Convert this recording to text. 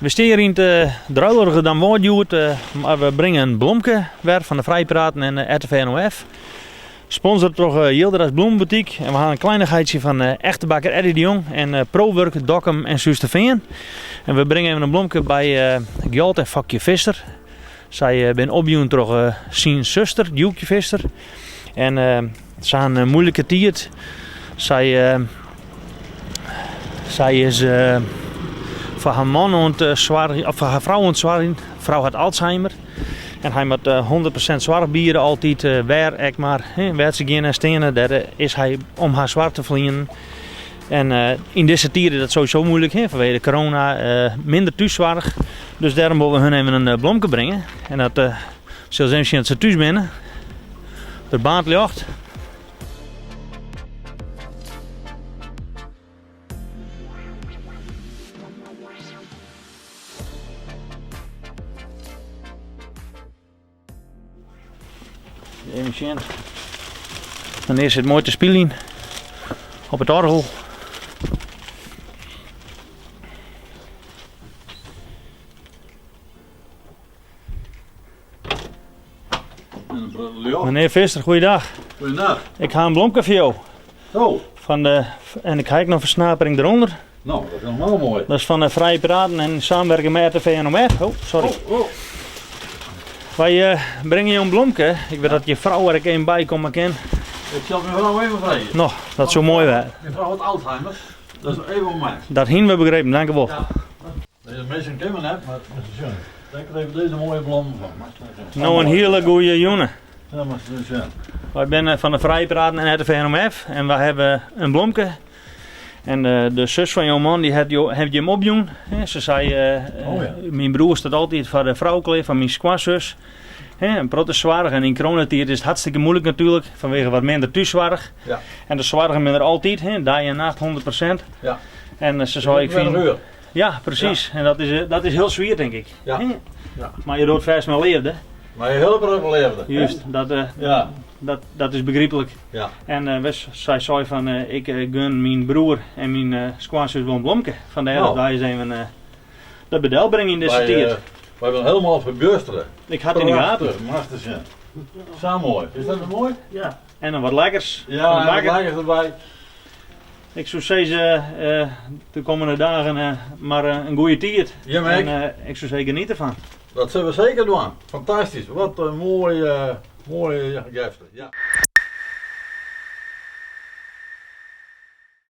We stean hjir yn it druilerige Damwâld hjoed, mar we bringe in blomke wer fan de Vrije Piraten en RTV NOF. Sponsor troch Jilderas Bloemenboutique en we ha in kleinichheidsje fan echte bakker Eddy de Jong en Prowork Dokkum en Surhústerfean. En we bringe even in blomke by Gjalt en Fokje Visser. Sy binne opjûn troch syn suster Dieuwkje Visser. En se ha in moeilike tiid. Sy, sy is foar har man oan it soargjen, of foar har frou oan it soargjen. Frou hat Alzheimer. En hy moat 100% soarch biede altyd, wêr ek mar, wêr't se gean en steane, dêr is hy om har soarch te ferlienen. En yn dizze tiid is dat sowieso moeilik, hè, fanwege de corona, minder thússoarch. Dus dêrom wolle we hun even in blomke bringe. En dat uh, sille se even sjen dat se thús binne. Der baarnt ljocht. Even sjen. Menear sit moai te spyljen op it oargel. Menear Visser, goeiedag. Goeiedag. Ik ha in blomke foar jo. Oh. Fan de, en ik ha ek noch fersnapering derûnder. No, dat is helemaal moai. Dat is fan de Vrije Piraten en samenwerking met RTV NOF. Oh, sorry. Oh, oh. Wy uh, bringe jo in blomke. Ik wit dat je frou der ek even by komme kin. Ik sil myn frou even freegje. No, dat soe moai wêze. Myn frou hat Alzheimer. Dat is even om my. Dat hiene we begrepen, dank u wol. Ja. Deze minsken kennen we net, mar sjen. Dêr krije we dizze moaie blommen fan. No in hiele goede jûn. Ja, moatst ris sjen. Wy binne fan de Vrije Piraten en RTV NOF en wy hawwe in blomke. En de sus fan jo man dy hat jo, hat jim opjûn. Se sei, Oh ja. myn broer stiet altyd foar de frou klear, foar myn skoansus. In protte soarch en yn coronatiid is it hartstikke moeilik natuerlik, fanwege wat minder thússoarch. Ja. En de soargen binne der altyd, dei en nacht 100%. Ja. En se sei, ik fyn... Ja, presys. En dat is, dat is hiel swier, tink ik. Ja. Ja. Mar je docht fêst mei leafde. Mei in hiele protte leafde. Juist, dat, ja. dat, dat is begryplik. Ja. En uh, sy sei fan, uh, ik gun myn broer en myn uh, skoansus wol in blomke. Fandêr dat wy ris even uh, dat by del bringe yn dizze tiid. Wy binne helemaal ferbjustere. Ik ha it yn de gaten. Moatst sjen. Sa moai. Is dat moai? Ja. En dan wat lekkers. Ja, en wat lekkers derby. Ik soe sizze, de kommende dagen mar in goede tiid. Jim ek. En ik soe sizze, geniet derfan. Dat sille we seker dwaan. Fantastysk. Wat in moaie, moaie geste. Ja.